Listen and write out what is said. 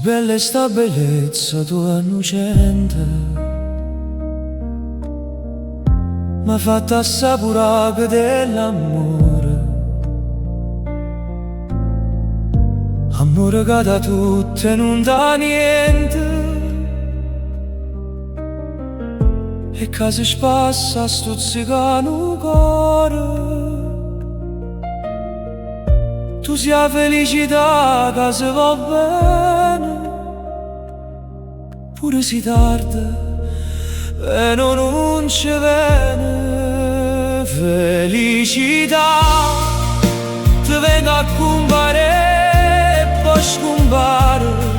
bella e 'sta bellezza tua 'nnucente M'ha fatto assapurà che d'è l'ammore. Ammore ca dà tutto e nun dà niente E ca se spassa a stuzzicà nu core. Tu si 'a felicità ca se vò bene Pure si tarde vene o nun ce vene. Felicità, te vengo a cumparè e po' scumpare.